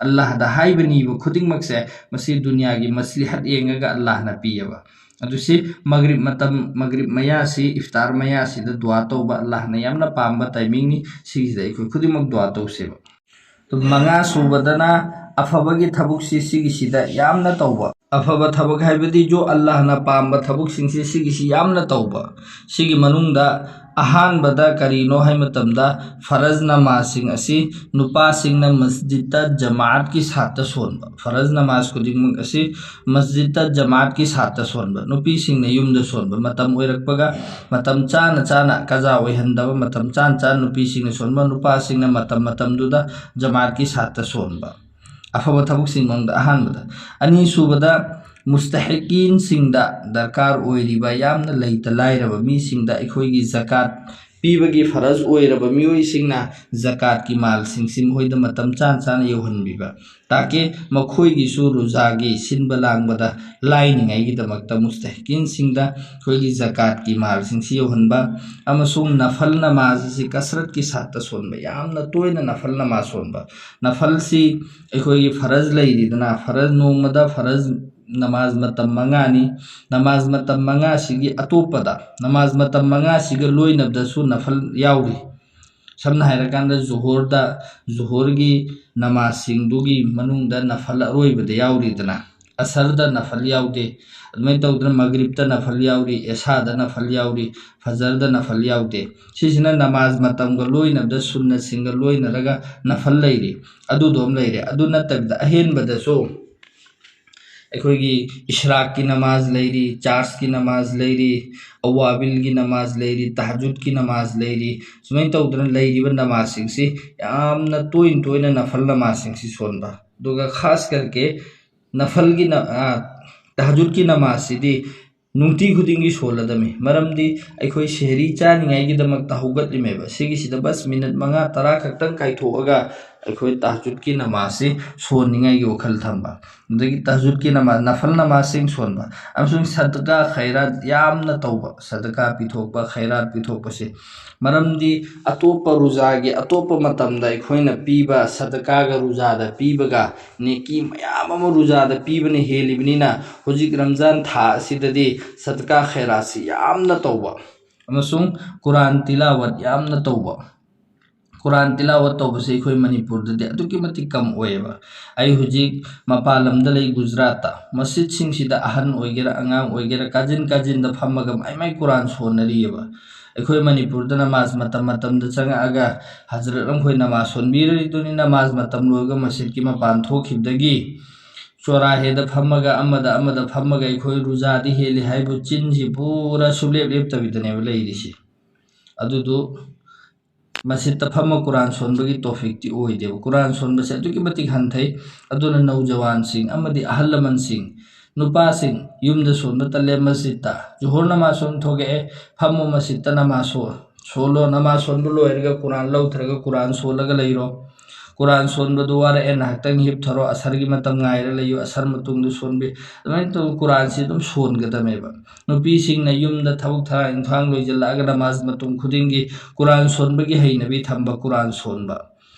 ꯑꯜꯂꯥꯍꯗ ꯍꯥꯏꯕ ꯅꯤꯕ ꯈꯨꯗꯤꯡꯃꯛꯁꯦ, ꯃꯁꯤ ꯗꯨꯅꯤꯌꯥꯒꯤ ꯃꯁꯂꯤꯍꯠ ꯌꯦꯡꯉꯒ ꯑꯜꯂꯥꯍꯅ ꯄꯤꯌꯦꯕ꯫ ꯑꯗꯨ ꯁꯤ ꯃꯒ꯭ꯔꯤꯕ ꯃꯇꯝ, ꯃꯒ꯭ꯔꯤꯕ ꯃꯌꯥꯁꯤ, ꯏꯐꯇꯥꯔ ꯃꯌꯥꯁꯤꯗ ꯗꯨꯋꯥ ꯇꯧꯕ ꯑꯜꯂꯥꯍꯅ ꯌꯥꯝꯅ ꯄꯥꯝꯕ ꯇꯥꯏꯃꯤꯡꯅꯤ꯫ ꯁꯤꯒꯤꯁꯤꯗ ꯑꯩꯈꯣꯏ ꯈꯨꯗꯤꯡꯃꯛ ꯗꯨꯋꯥ ꯇꯧꯁꯦꯕ꯫ ꯑꯗꯨ ꯃꯉꯥ ꯁꯨꯕꯗꯅ ꯑꯐꯕꯒꯤ ꯊꯕꯛꯁꯤ ꯁꯤꯒꯤꯁꯤꯗ ꯌꯥꯝꯅ ꯇꯧꯕ꯫ ꯑꯐꯕ ꯊꯕꯛ ꯍꯥꯏꯕꯗꯤ ꯖꯣ ꯑꯜꯂꯥꯍꯅ ꯄꯥꯝꯕ ꯊꯕꯛꯁꯤꯡꯁꯤ ꯁꯤꯒꯤꯁꯤ ꯌꯥꯝꯅ ꯇꯧꯕ꯫ ꯁꯤꯒꯤ ꯃꯅꯨꯡꯗ ꯑꯍꯥꯟꯕꯗ ꯀꯔꯤꯅꯣ ꯍꯥꯏ ꯃꯇꯝꯗ, ꯐꯔꯖ ꯅꯃꯥꯖꯁꯤꯡ ꯑꯁꯤ ꯅꯨꯄꯥꯁꯤꯡꯅ ꯃꯁꯖꯤꯠꯇ ꯖꯃꯥꯠꯀꯤ ꯁꯥꯠꯇ ꯁꯣꯟꯕ꯫ ꯐꯔꯖ ꯅꯃꯥꯖ ꯈꯨꯗꯤꯡꯃꯛ ꯑꯁꯤ ꯃꯁꯖꯤꯠꯇ ꯖꯃꯥꯠꯀꯤ ꯁꯥꯠꯇ ꯁꯣꯟꯕ, ꯅꯨꯄꯤꯁꯤꯡꯅ ꯌꯨꯝꯗ ꯁꯣꯟꯕ꯫ ꯃꯇꯝ ꯑꯣꯏꯔꯛꯄꯒ ꯃꯇꯝ ꯆꯥꯅ ꯆꯥꯅ, ꯀꯖꯥ ꯑꯣꯏꯍꯟꯗꯕ, ꯃꯇꯝ ꯆꯥꯅ ꯆꯥꯅ ꯅꯨꯄꯤꯁꯤꯡꯅ ꯁꯣꯟꯕ, ꯅꯨꯄꯥꯁꯤꯡꯅ ꯃꯇꯝ ꯃꯇꯝꯗꯨꯗ ꯖꯃꯥꯠꯀꯤ ꯁꯥꯠꯇ ꯁꯣꯟꯕ꯫ ꯑꯐꯕ ꯊꯕꯛꯁꯤꯡ ꯃꯅꯨꯡꯗ ꯑꯍꯥꯟꯕꯗ꯫ ꯑꯅꯤꯁꯨꯕꯗ, ꯃꯨꯁꯇꯍꯤꯀꯤꯟꯁꯤꯡꯗ ꯗꯔꯀꯥꯔ ꯑꯣꯏꯔꯤꯕ ꯌꯥꯝꯅ ꯂꯩꯇ ꯂꯥꯏꯔꯕ ꯃꯤꯁꯤꯡꯗ ꯑꯩꯈꯣꯏꯒꯤ ꯖꯀꯥꯠ ꯄꯤꯕꯒꯤ ꯐꯔꯖ ꯑꯣꯏꯔꯕ ꯃꯤꯑꯣꯏꯁꯤꯡꯅ ꯖꯀꯥꯠꯀꯤ ꯃꯥꯜꯁꯤꯡꯁꯤ ꯃꯈꯣꯏꯗ ꯃꯇꯝ ꯆꯥꯅ ꯆꯥꯅ ꯌꯧꯍꯟꯕꯤꯕ, ꯇꯥꯀꯤ ꯃꯈꯣꯏꯒꯤꯁꯨ ꯔꯨꯖꯥꯒꯤ ꯁꯤꯟꯕ ꯂꯥꯡꯕꯗ ꯂꯥꯏꯅꯤꯡꯉꯥꯏꯒꯤꯗꯃꯛꯇ ꯃꯨꯁꯇꯍꯤꯀꯤꯟꯁꯤꯡꯗ ꯑꯩꯈꯣꯏꯒꯤ ꯖꯀꯥꯠꯀꯤ ꯃꯥꯜꯁꯤꯡꯁꯤ ꯌꯧꯍꯟꯕ, ꯑꯃꯁꯨꯡ ꯅꯐꯜ ꯅꯃꯥꯖ ꯑꯁꯤ ꯀꯁꯔꯠꯀꯤ ꯁꯥꯠꯇ ꯁꯣꯟꯕ, ꯌꯥꯝꯅ ꯇꯣꯏꯅ ꯅꯐꯜ ꯅꯃꯥꯖ ꯁꯣꯟꯕ꯫ ꯅꯐꯜꯁꯤ ꯑꯩꯈꯣꯏꯒꯤ ꯐꯔꯖ ꯂꯩꯔꯤꯗꯅ, ꯐꯔꯖ, ꯅꯣꯡꯃꯗ ꯐꯔꯖ ꯅꯃꯥꯖ ꯃꯇꯝ ꯃꯉꯥꯅꯤ꯫ ꯅꯃꯥꯖ ꯃꯇꯝ ꯃꯉꯥꯁꯤꯒꯤ ꯑꯇꯣꯞꯄꯗ, ꯅꯃꯥꯖ ꯃꯇꯝ ꯃꯉꯥꯁꯤꯒ ꯂꯣꯏꯅꯕꯗꯁꯨ ꯅꯐꯜ ꯌꯥꯎꯔꯤ꯫ ꯁꯝꯅ ꯍꯥꯏꯔꯀꯥꯟꯗ, ꯖꯨꯍꯣꯔꯗ, ꯖꯨꯍꯣꯔꯒꯤ ꯅꯃꯥꯖꯁꯤꯡꯗꯨꯒꯤ ꯃꯅꯨꯡꯗ ꯅꯐꯜ ꯑꯔꯣꯏꯕꯗ ꯌꯥꯎꯔꯤꯗꯅ, ꯑꯁꯔꯗ ꯅꯐꯜ ꯌꯥꯎꯗꯦ꯫ ꯑꯗꯨꯃꯥꯏꯅ ꯇꯧꯗꯅ ꯃꯒ꯭ꯔꯤꯕꯇ ꯅꯐꯜ ꯌꯥꯎꯔꯤ, ꯑꯦꯁꯥꯗ ꯅꯐꯜ ꯌꯥꯎꯔꯤ, ꯐꯖꯔꯗ ꯅꯐꯜ ꯌꯥꯎꯗꯦ꯫ ꯁꯤꯁꯤꯅ ꯅꯃꯥꯖ ꯃꯇꯝꯒ ꯂꯣꯏꯅꯕꯗ ꯁꯨꯟꯅꯁꯤꯡꯒ ꯂꯣꯏꯅꯔꯒ ꯅꯐꯜ ꯂꯩꯔꯤ꯫ ꯑꯗꯨꯗꯣ ꯑꯃ ꯂꯩꯔꯦ꯫ ꯑꯗꯨ ꯅꯠꯇꯕꯤꯗ ꯑꯍꯦꯟꯕꯗꯁꯨ ꯑꯩꯈꯣꯏꯒꯤ ꯏꯁ꯭ꯔꯥꯛꯀꯤ ꯅꯃꯥꯖ ꯂꯩꯔꯤ, ꯆꯥꯔꯖꯀꯤ ꯅꯃꯥꯖ ꯂꯩꯔꯤ, ꯑꯋꯥꯕꯤꯜꯒꯤ ꯅꯃꯥꯖ ꯂꯩꯔꯤ, ꯇꯍꯖꯨꯗꯀꯤ ꯅꯃꯥꯖ ꯂꯩꯔꯤ꯫ ꯁꯨꯃꯥꯏꯅ ꯇꯧꯗꯅ ꯂꯩꯔꯤꯕ ꯅꯃꯥꯖꯁꯤꯡꯁꯤ ꯌꯥꯝꯅ ꯇꯣꯏꯅ ꯇꯣꯏꯅ ꯅꯐꯜ ꯅꯃꯥꯖꯁꯤꯡꯁꯤ ꯁꯣꯟꯕ꯫ ꯑꯗꯨꯒ ꯈꯥꯁ ꯀꯔꯀꯦ ꯅꯐꯜꯒꯤ ꯅ-, ꯑ, ꯇꯍꯖꯨꯗꯀꯤ ꯅꯃꯥꯖꯁꯤꯗꯤ ꯅꯨꯡꯇꯤ ꯈꯨꯗꯤꯡꯒꯤ ꯁꯣꯜꯂꯗꯝꯃꯤ꯫ ꯃꯔꯝꯗꯤ ꯑꯩꯈꯣꯏ ꯁꯦꯍꯔꯤ ꯆꯥꯅꯤꯡꯉꯥꯏꯒꯤꯗꯃꯛꯇ ꯍꯧꯒꯠꯂꯤꯃꯦꯕ꯫ ꯁꯤꯒꯤꯁꯤꯗ ꯕꯁ ꯃꯤꯅꯠ ꯃꯉꯥ ꯇꯔꯥ ꯈꯛꯇꯪ ꯀꯥꯏꯊꯣꯛꯑꯒ ꯑꯩꯈꯣꯏ ꯇꯍꯖꯨꯗꯀꯤ ꯅꯃꯥꯖꯁꯤ ꯁꯣꯟꯅꯤꯡꯉꯥꯏꯒꯤ ꯋꯥꯈꯜ ꯊꯝꯕ꯫ ꯑꯗꯒꯤ ꯇꯍꯖꯨꯗꯀꯤ ꯅꯃꯥꯖ, ꯅꯐꯜ ꯅꯃꯥꯖꯁꯤꯡ ꯁꯣꯟꯕ, ꯑꯃꯁꯨꯡ ꯁꯗꯀꯥ ꯈꯩꯔꯥꯠ ꯌꯥꯝꯅ ꯇꯧꯕ, ꯁꯗꯀꯥ ꯄꯤꯊꯣꯛꯄ, ꯈꯩꯔꯥꯠ ꯄꯤꯊꯣꯛꯄꯁꯦ꯫ ꯃꯔꯝꯗꯤ ꯑꯇꯣꯞꯄ ꯔꯨꯖꯥꯒꯤ ꯑꯇꯣꯞꯄ ꯃꯇꯝꯗ ꯑꯩꯈꯣꯏꯅ ꯄꯤꯕ ꯁꯗꯀꯥꯒ ꯔꯨꯖꯥꯗ ꯄꯤꯕꯒ ꯅꯦꯀꯤ ꯃꯌꯥꯝ ꯑꯃ ꯔꯨꯖꯥꯗ ꯄꯤꯕꯅ ꯍꯦꯜꯂꯤꯕꯅꯤꯅ, ꯍꯧꯖꯤꯛ ꯔꯝꯖꯥꯟ ꯊꯥ ꯑꯁꯤꯗꯗꯤ ꯁꯗꯀꯥ ꯈꯩꯔꯥꯠꯁꯤ ꯌꯥꯝꯅ ꯇꯧꯕ ꯑꯃꯁꯨꯡ ꯀꯨꯔꯥꯟ ꯇꯤꯂꯥꯋꯠ ꯌꯥꯝꯅ ꯇꯧꯕ꯫ ꯀꯨꯔꯥꯟ ꯇꯤꯂꯥꯋꯠ ꯇꯧꯕꯁꯦ ꯑꯩꯈꯣꯏ ꯃꯅꯤꯄꯨꯔꯗꯗꯤ ꯑꯗꯨꯛꯀꯤ ꯃꯇꯤꯛ ꯀꯝ ꯑꯣꯏꯌꯦꯕ꯫ ꯑꯩ ꯍꯧꯖꯤꯛ ꯃꯄꯥꯟ ꯂꯝꯗ ꯂꯩ, ꯒꯨꯖꯔꯥꯠꯇ꯫ ꯃꯁꯖꯤꯠꯁꯤꯡꯁꯤꯗ ꯑꯍꯟ ꯑꯣꯏꯒꯦꯔꯥ, ꯑꯉꯥꯡ ꯑꯣꯏꯒꯦꯔꯥ, ꯀꯥꯖꯤꯟ ꯀꯥꯖꯤꯟꯗ ꯐꯝꯃꯒ ꯃꯥꯏ ꯃꯥꯏ ꯀꯨꯔꯥꯟ ꯁꯣꯟꯅꯔꯤꯑꯕ꯫ ꯑꯩꯈꯣꯏ ꯃꯅꯤꯄꯨꯔꯗ ꯅꯃꯥꯖ ꯃꯇꯝ ꯃꯇꯝꯗ ꯆꯪꯉꯛꯑꯒ ꯍꯖꯔꯠ ꯑꯃꯈꯣꯏ ꯅꯃꯥꯖ ꯁꯣꯟꯕꯤꯔꯔꯤꯗꯨꯅꯤ꯫ ꯅꯃꯥꯖ ꯃꯇꯝ ꯂꯣꯏꯔꯒ ꯃꯁꯖꯤꯠꯀꯤ ꯃꯄꯥꯟ ꯊꯣꯛꯈꯤꯕꯗꯒꯤ ꯆꯣꯔꯥꯍꯦꯗ ꯐꯝꯃꯒ, ꯑꯃꯗ ꯑꯃꯗ ꯐꯝꯃꯒ ꯑꯩꯈꯣꯏ ꯔꯨꯖꯥꯗꯤ ꯍꯦꯜꯂꯤ ꯍꯥꯏꯕꯨ ꯆꯤꯟꯁꯤ ꯄꯨꯔꯥ ꯁꯨꯡꯂꯦꯞ ꯂꯦꯞꯇꯕꯤꯗꯅꯦꯕ ꯂꯩꯔꯤꯁꯤ꯫ ꯑꯗꯨꯗꯨ ꯃꯁꯖꯤꯠꯇ ꯐꯝꯃ ꯀꯨꯔꯥꯟ ꯁꯣꯟꯕꯒꯤ ꯇꯣꯐꯤꯛꯇꯤ ꯑꯣꯏꯗꯦꯕ꯫ ꯀꯨꯔꯥꯟ ꯁꯣꯟꯕꯁꯦ ꯑꯗꯨꯛꯀꯤ ꯃꯇꯤꯛ ꯍꯟꯊꯩ꯫ ꯑꯗꯨꯅ ꯅꯧꯖꯋꯥꯟꯁꯤꯡ ꯑꯃꯗꯤ ꯑꯍꯜ ꯂꯃꯟꯁꯤꯡ, ꯅꯨꯄꯥꯁꯤꯡ ꯌꯨꯝꯗ ꯁꯣꯟꯕ ꯇꯜꯂꯦ, ꯃꯁꯖꯤꯠꯇ ꯖꯨꯍꯨꯔ ꯅꯃꯥꯖ ꯁꯣꯟ ꯊꯣꯛꯂꯛꯑꯦ, ꯐꯝꯃꯣ ꯃꯁꯖꯤꯠꯇ ꯅꯃꯥꯖ ꯁꯣ-, ꯁꯣꯜꯂꯣ꯫ ꯅꯃꯥꯖ ꯁꯣꯟꯕ ꯂꯣꯏꯔꯒ ꯀꯨꯔꯥꯟ ꯂꯧꯊꯔꯒ ꯀꯨꯔꯥꯟ ꯁꯣꯜꯂꯒ ꯂꯩꯔꯣ꯫ ꯀꯨꯔꯥꯟ ꯁꯣꯟꯕꯗꯨ ꯋꯥꯔꯛꯑꯦ, ꯉꯥꯏꯍꯥꯛꯇꯪ ꯍꯤꯞꯊꯔꯣ, ꯑꯁꯔꯒꯤ ꯃꯇꯝ ꯉꯥꯏꯔ ꯂꯩꯌꯨ, ꯑꯁꯔ ꯃꯇꯨꯡꯗ ꯁꯣꯟꯕꯤ꯫ ꯑꯗꯨꯃꯥꯏꯅ ꯇꯧꯗꯅ ꯀꯨꯔꯥꯟꯁꯤ ꯑꯗꯨꯝ ꯁꯣꯟꯒꯗꯕꯅꯦꯕ꯫ ꯅꯨꯄꯤꯁꯤꯡꯅ ꯌꯨꯝꯗ ꯊꯕꯛ ꯊꯔꯥꯛ ꯏꯪꯈꯥꯡ ꯂꯣꯏꯁꯤꯜꯂꯛꯑꯒ ꯅꯃꯥꯖ ꯃꯇꯨꯡ ꯈꯨꯗꯤꯡꯒꯤ ꯀꯨꯔꯥꯟ ꯁꯣꯟꯕꯒꯤ ꯍꯩꯅꯕꯤ ꯊꯝꯕ, ꯀꯨꯔꯥꯟ ꯁꯣꯟꯕ꯫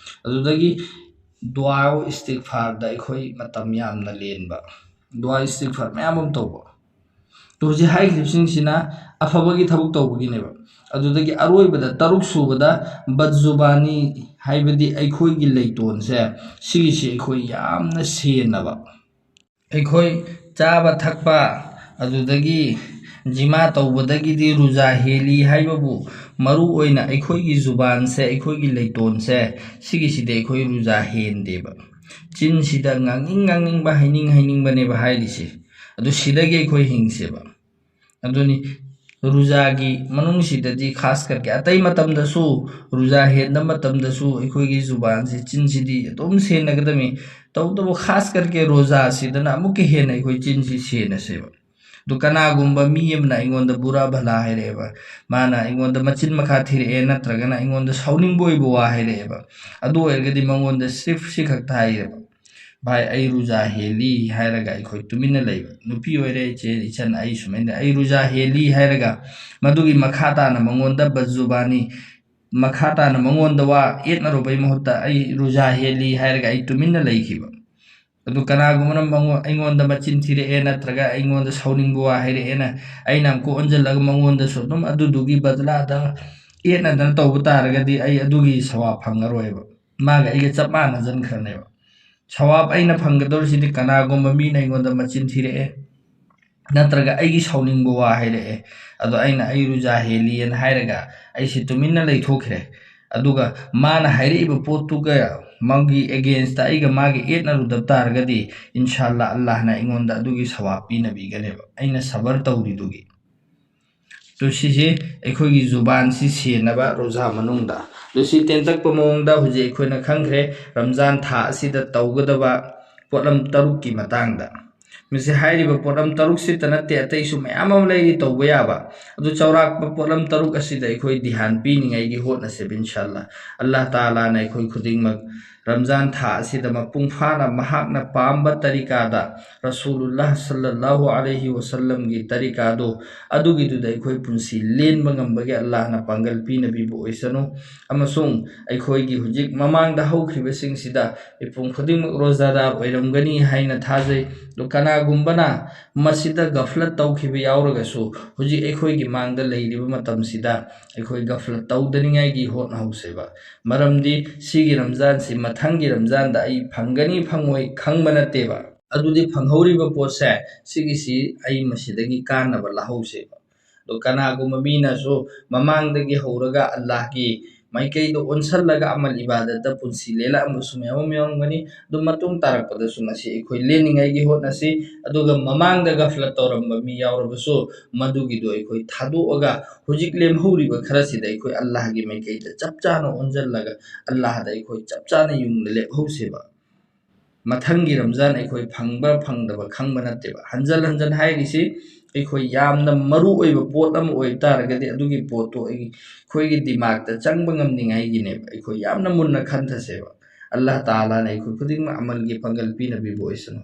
ꯑꯗꯨꯗꯒꯤ ꯗꯨꯋꯥ ꯏꯁꯇꯤꯒꯐꯥꯔꯗ ꯑꯩꯈꯣꯏ ꯃꯇꯝ ꯌꯥꯝꯅ ꯂꯦꯟꯕ꯫ ꯗꯨꯋꯥ ꯏꯁꯇꯤꯒꯐꯥꯔ ꯃꯌꯥꯝ ꯑꯃ ꯇꯧꯕ꯫ ꯑꯗꯣ ꯍꯧꯖꯤꯛ ꯍꯥꯏꯈ꯭ꯔꯤꯕꯁꯤꯡꯁꯤꯅ ꯑꯐꯕꯒꯤ ꯊꯕꯛ ꯇꯧꯕꯒꯤꯅꯦꯕ꯫ ꯑꯗꯨꯗꯒꯤ ꯑꯔꯣꯏꯕꯗ, ꯇꯔꯨꯛ ꯁꯨꯕꯗ, ꯕꯗꯖꯨꯕꯥꯅꯤ, ꯍꯥꯏꯕꯗꯤ ꯑꯩꯈꯣꯏꯒꯤ ꯂꯩꯇꯣꯟꯁꯦ, ꯁꯤꯒꯤꯁꯤ ꯑꯩꯈꯣꯏ ꯌꯥꯝꯅ ꯁꯦꯟꯅꯕ꯫ ꯑꯩꯈꯣꯏ ꯆꯥꯕ ꯊꯛꯄ, ꯑꯗꯨꯗꯒꯤ ꯖꯤꯃꯥ ꯇꯧꯕꯗꯒꯤꯗꯤ ꯔꯨꯖꯥ ꯍꯦꯜꯂꯤ ꯍꯥꯏꯕꯕꯨ, ꯃꯔꯨ ꯑꯣꯏꯅ ꯑꯩꯈꯣꯏꯒꯤ ꯖꯨꯕꯥꯟꯁꯦ, ꯑꯩꯈꯣꯏꯒꯤ ꯂꯩꯇꯣꯟꯁꯦ, ꯁꯤꯒꯤꯁꯤꯗꯤ ꯑꯩꯈꯣꯏ ꯔꯨꯖꯥ ꯍꯦꯟꯗꯦꯕ꯫ ꯆꯤꯟꯁꯤꯗ ꯉꯥꯡꯅꯤꯡ ꯉꯥꯡꯅꯤꯡꯕ, ꯍꯥꯏꯅꯤꯡ ꯍꯥꯏꯅꯤꯡꯕꯅꯦꯕ ꯍꯥꯏꯔꯤꯁꯦ꯫ ꯑꯗꯨ ꯁꯤꯗꯒꯤ ꯑꯩꯈꯣꯏ ꯍꯤꯡꯁꯦꯕ꯫ ꯑꯗꯨꯅꯤ, ꯔꯨꯖꯥꯒꯤ ꯃꯅꯨꯡꯁꯤꯗꯗꯤ ꯈꯥꯁ ꯀꯔꯀꯦ, ꯑꯇꯩ ꯃꯇꯝꯗꯁꯨ, ꯔꯨꯖꯥ ꯍꯦꯟꯕ ꯃꯇꯝꯗꯁꯨ ꯑꯩꯈꯣꯏꯒꯤ ꯖꯨꯕꯥꯟꯁꯤ, ꯆꯤꯟꯁꯤꯗꯤ ꯑꯗꯨꯝ ꯁꯦꯟꯅꯒꯗꯕꯅꯤ꯫ ꯇꯧꯕꯇꯕꯨ ꯈꯥꯁ ꯀꯔꯀꯦ ꯔꯣꯖꯥꯁꯤꯗꯅ ꯑꯃꯨꯛꯀ ꯍꯦꯟꯅ ꯑꯩꯈꯣꯏ ꯆꯤꯟꯁꯤ ꯁꯦꯟꯅꯁꯦꯕ꯫ ꯑꯗꯨ ꯀꯅꯥꯒꯨꯝꯕ ꯃꯤ ꯑꯃꯅ ꯑꯩꯉꯣꯟꯗ ꯕꯨꯔꯥ ꯚꯂꯥ ꯍꯥꯏꯔꯛꯑꯦꯕ, ꯃꯥꯅ ꯑꯩꯉꯣꯟꯗ ꯃꯆꯤꯟ ꯃꯈꯥ ꯊꯤꯔꯛꯑꯦ, ꯅꯠꯇ꯭ꯔꯒꯅ ꯑꯩꯉꯣꯟꯗ ꯁꯥꯎꯅꯤꯡꯕ ꯑꯣꯏꯕ ꯋꯥ ꯍꯥꯏꯔꯛꯑꯦꯕ, ꯑꯗꯨ ꯑꯣꯏꯔꯒꯗꯤ ꯃꯉꯣꯟꯗ ꯁꯤꯔꯐ ꯁꯤ ꯈꯛꯇ ꯍꯥꯏꯔꯦꯕ, "ꯚꯥꯏ, ꯑꯩ ꯔꯨꯖꯥ ꯍꯦꯜꯂꯤ" ꯍꯥꯏꯔꯒ ꯑꯩꯈꯣꯏ ꯇꯨꯃꯤꯟꯅ ꯂꯩꯕ꯫ ꯅꯨꯄꯤ ꯑꯣꯏꯔꯦ, ꯏꯆꯦ, ꯏꯆꯟ, ꯑꯩ ꯁꯨꯃꯥꯏꯅ "ꯑꯩ ꯔꯨꯖꯥ ꯍꯦꯜꯂꯤ" ꯍꯥꯏꯔꯒ ꯃꯗꯨꯒꯤ ꯃꯈꯥ ꯇꯥꯅ ꯃꯉꯣꯟꯗ ꯕꯖꯨꯕꯥꯅꯤ, ꯃꯈꯥ ꯇꯥꯅ ꯃꯉꯣꯟꯗ ꯋꯥ ꯌꯦꯠꯅꯔꯨꯕꯩ ꯃꯍꯨꯠꯇ "ꯑꯩ ꯔꯨꯖꯥ ꯍꯦꯜꯂꯤ" ꯍꯥꯏꯔꯒ ꯑꯩ ꯇꯨꯃꯤꯟꯅ ꯂꯩꯈꯤꯕ꯫ ꯑꯗꯨ ꯀꯅꯥꯒꯨꯝꯕꯅ ꯃꯉꯣ-, ꯑꯩꯉꯣꯟꯗ ꯃꯆꯤꯟ ꯊꯤꯔꯛꯑꯦ, ꯅꯠꯇ꯭ꯔꯒ ꯑꯩꯉꯣꯟꯗ ꯁꯥꯎꯅꯤꯡꯕ ꯋꯥ ꯍꯥꯏꯔꯛꯑꯦꯅ ꯑꯩꯅ ꯑꯃꯨꯛꯀ ꯑꯣꯟꯁꯤꯜꯂꯒ ꯃꯉꯣꯟꯗꯁꯨ ꯑꯗꯨꯝ ꯑꯗꯨꯗꯨꯒꯤ ꯕꯗꯂꯥꯗ ꯌꯦꯠꯅꯗꯅ ꯇꯧꯕ ꯇꯥꯔꯒꯗꯤ ꯑꯩ ꯑꯗꯨꯒꯤ ꯁꯋꯥꯕ ꯐꯪꯉꯔꯣꯏꯕ꯫ ꯃꯥꯒ ꯑꯩꯒ ꯆꯞ ꯃꯥꯟꯅꯖꯟꯈ꯭ꯔꯅꯦꯕ꯫ ꯁꯋꯥꯕ ꯑꯩꯅ ꯐꯪꯒꯗꯧꯔꯤꯁꯤꯗꯤ ꯀꯅꯥꯒꯨꯝꯕ ꯃꯤꯅ ꯑꯩꯉꯣꯟꯗ ꯃꯆꯤꯟ ꯊꯤꯔꯛꯑꯦ, ꯅꯠꯇ꯭ꯔꯒ ꯑꯩꯒꯤ ꯁꯥꯎꯅꯤꯡꯕ ꯋꯥ ꯍꯥꯏꯔꯛꯑꯦ, ꯑꯗꯣ ꯑꯩꯅ "ꯑꯩ ꯔꯨꯖꯥ ꯍꯦꯜꯂꯤꯑꯅ" ꯍꯥꯏꯔꯒ ꯑꯩꯁꯦ ꯇꯨꯃꯤꯟꯅ ꯂꯩꯊꯣꯛꯈ꯭ꯔꯦ꯫ ꯑꯗꯨꯒ ꯃꯥꯅ ꯍꯥꯏꯔꯛꯏꯕ ꯄꯣꯠꯇꯨꯒ ꯃꯥꯒꯤ ꯑꯦꯒꯦꯟꯁꯇ ꯑꯩꯒ ꯃꯥꯒ ꯌꯦꯠꯅꯔꯨꯗꯕ ꯇꯥꯔꯒꯗꯤ, ꯏꯟꯁꯥꯜꯂꯥ, ꯑꯜꯂꯥꯍꯅ ꯑꯩꯉꯣꯟꯗ ꯑꯗꯨꯒꯤ ꯁꯋꯥꯕ ꯄꯤꯅꯕꯤꯒꯅꯦꯕ, ꯑꯩꯅ ꯁꯕꯔ ꯇꯧꯔꯤꯗꯨꯒꯤ꯫ ꯑꯗꯨ ꯁꯤꯁꯦ ꯑꯩꯈꯣꯏꯒꯤ ꯖꯨꯕꯥꯟꯁꯤ ꯁꯦꯟꯅꯕ ꯔꯣꯖꯥ ꯃꯅꯨꯡꯗ꯫ ꯑꯗꯨ ꯁꯤ ꯇꯦꯟꯇꯛꯄ ꯃꯑꯣꯡꯗ ꯍꯧꯖꯤꯛ ꯑꯩꯈꯣꯏꯅ ꯈꯪꯈ꯭ꯔꯦ, ꯔꯝꯖꯥꯟ ꯊꯥ ꯑꯁꯤꯗ ꯇꯧꯒꯗꯕ ꯄꯣꯠꯂꯝ ꯇꯔꯨꯛꯀꯤ ꯃꯇꯥꯡꯗ꯫ ꯃꯁꯤ ꯍꯥꯏꯔꯤꯕ ꯄꯣꯠꯂꯝ ꯇꯔꯨꯛꯁꯤꯇ ꯅꯠꯇꯦ, ꯑꯇꯩꯁꯨ ꯃꯌꯥꯝ ꯑꯃ ꯂꯩꯔꯤ ꯇꯧꯕ ꯌꯥꯕ꯫ ꯑꯗꯨ ꯆꯥꯎꯔꯥꯛꯄ ꯄꯣꯠꯂꯝ ꯇꯔꯨꯛ ꯑꯁꯤꯗ ꯑꯩꯈꯣꯏ ꯙ꯭ꯌꯥꯟ ꯄꯤꯅꯤꯡꯉꯥꯏꯒꯤ ꯍꯣꯠꯅꯁꯦꯕ, ꯏꯟꯁꯥꯜꯂꯥ꯫ ꯑꯜꯂꯥꯍ ꯇꯥꯂꯥꯅ ꯑꯩꯈꯣꯏ ꯈꯨꯗꯤꯡꯃꯛ ꯔꯝꯖꯥꯟ ꯊꯥ ꯑꯁꯤꯗ ꯃꯄꯨꯡ ꯐꯥꯅ ꯃꯍꯥꯛꯅ ꯄꯥꯝꯕ ꯇꯔꯤꯀꯥꯗ, ꯔꯁꯨꯂꯨꯜꯂꯥꯍ ꯁꯜꯂꯜꯂꯥꯍꯨ ꯑꯂꯩꯍꯤ ꯋꯁꯜꯂꯝꯒꯤ ꯇꯔꯤꯀꯥꯗꯣ, ꯑꯗꯨꯒꯤꯗꯨꯗ ꯑꯩꯈꯣꯏ ꯄꯨꯟꯁꯤ ꯂꯦꯟꯕ ꯉꯝꯕꯒꯤ ꯑꯜꯂꯥꯍꯅ ꯄꯥꯡꯒꯜ ꯄꯤꯅꯕꯤꯕ ꯑꯣꯏꯁꯅꯨ꯫ ꯑꯃꯁꯨꯡ ꯑꯩꯈꯣꯏꯒꯤ ꯍꯧꯖꯤꯛ ꯃꯃꯥꯡꯗ ꯍꯧꯈ꯭ꯔꯤꯕꯁꯤꯡꯁꯤꯗ ꯃꯤꯄꯨꯝ ꯈꯨꯗꯤꯡꯃꯛ ꯔꯣꯖꯥꯗꯥꯔ ꯑꯣꯏꯔꯝꯒꯅꯤ ꯍꯥꯏꯅ ꯊꯥꯖꯩ꯫ ꯑꯗꯨ ꯀꯅꯥꯒꯨꯝꯕꯅ ꯃꯁꯤꯗ ꯒꯐꯂꯠ ꯇꯧꯈꯤꯕ ꯌꯥꯎꯔꯒꯁꯨ, ꯍꯧꯖꯤꯛ ꯑꯩꯈꯣꯏꯒꯤ ꯃꯥꯡꯗ ꯂꯩꯔꯤꯕ ꯃꯇꯝꯁꯤꯗ ꯑꯩꯈꯣꯏ ꯒꯐꯂꯠ ꯇꯧꯗꯅꯤꯡꯉꯥꯏꯒꯤ ꯍꯣꯠꯅꯍꯧꯁꯦꯕ꯫ ꯃꯔꯝꯗꯤ ꯁꯤꯒꯤ ꯔꯝꯖꯥꯟꯁꯤ ꯃꯊꯪꯒꯤ ꯔꯝꯖꯥꯟꯗ ꯑꯩ ꯐꯪꯒꯅꯤ ꯐꯪꯉꯣꯏ ꯈꯪꯕ ꯅꯠꯇꯦꯕ꯫ ꯑꯗꯨꯗꯤ ꯐꯪꯍꯧꯔꯤꯕ ꯄꯣꯠꯁꯦ, ꯁꯤꯒꯤꯁꯤ ꯑꯩ ꯃꯁꯤꯗꯒꯤ ꯀꯥꯟꯅꯕ ꯂꯧꯍꯧꯁꯦꯕ꯫ ꯑꯗꯣ ꯀꯅꯥꯒꯨꯝꯕ ꯃꯤꯅꯁꯨ ꯃꯃꯥꯡꯗꯒꯤ ꯍꯧꯔꯒ ꯑꯜꯂꯥꯍꯒꯤ ꯃꯥꯏꯀꯩꯗ ꯑꯣꯟꯁꯤꯜꯂꯒ ꯑꯃꯜ ꯏꯕꯥꯗꯠꯇ ꯄꯨꯟꯁꯤ ꯂꯦꯜꯂꯛꯑꯝꯕꯁꯨ ꯃꯌꯥꯝ ꯑꯃ ꯌꯥꯎꯔꯝꯒꯅꯤ꯫ ꯑꯗꯨ ꯃꯇꯨꯡ ꯇꯥꯔꯛꯄꯗꯁꯨ ꯃꯁꯤ ꯑꯩꯈꯣꯏ ꯂꯦꯟꯅꯤꯡꯉꯥꯏꯒꯤ ꯍꯣꯠꯅꯁꯤ꯫ ꯑꯗꯨꯒ ꯃꯃꯥꯡꯗ ꯒꯐꯂꯠ ꯇꯧꯔꯝꯕ ꯃꯤ ꯌꯥꯎꯔꯕꯁꯨ, ꯃꯗꯨꯒꯤꯗꯣ ꯑꯩꯈꯣꯏ ꯊꯥꯗꯣꯛꯑꯒ ꯍꯧꯖꯤꯛ ꯂꯦꯝꯍꯧꯔꯤꯕ ꯈꯔꯁꯤꯗ ꯑꯩꯈꯣꯏ ꯑꯜꯂꯥꯍꯒꯤ ꯃꯥꯏꯀꯩꯗ ꯆꯞ ꯆꯥꯅ ꯑꯣꯟꯁꯤꯜꯂꯒ ꯑꯜꯂꯥꯍꯗ ꯑꯩꯈꯣꯏ ꯆꯞ ꯆꯥꯅ ꯌꯨꯡꯅ ꯂꯦꯞꯍꯧꯁꯦꯕ꯫ ꯃꯊꯪꯒꯤ ꯔꯝꯖꯥꯟ ꯑꯩꯈꯣꯏ ꯐꯪꯕ ꯐꯪꯗꯕ ꯈꯪꯕ ꯅꯠꯇꯦꯕ꯫ ꯍꯟꯖꯟ ꯍꯟꯖꯟ ꯍꯥꯏꯔꯤꯁꯤ ꯑꯩꯈꯣꯏ ꯌꯥꯝꯅ ꯃꯔꯨ ꯑꯣꯏꯕ ꯄꯣꯠ ꯑꯃ ꯑꯣꯏꯕ ꯇꯥꯔꯒꯗꯤ ꯑꯗꯨꯒꯤ ꯄꯣꯠꯇꯣ ꯑꯩ-, ꯑꯩꯈꯣꯏꯒꯤ ꯗꯤꯃꯥꯛꯇ ꯆꯪꯕ ꯉꯝꯅꯤꯡꯉꯥꯏꯒꯤꯅꯦꯕ꯫ ꯑꯩꯈꯣꯏ ꯌꯥꯝꯅ ꯃꯨꯟꯅ ꯈꯟꯊꯁꯦꯕ꯫ ꯑꯜꯂꯥꯍ ꯇꯥꯂꯥꯅ ꯑꯩꯈꯣꯏ ꯈꯨꯗꯤꯡꯃꯛ ꯑꯃꯜꯒꯤ ꯄꯥꯡꯒꯜ ꯄꯤꯅꯕꯤꯕ ꯑꯣꯏꯁꯅꯨ꯫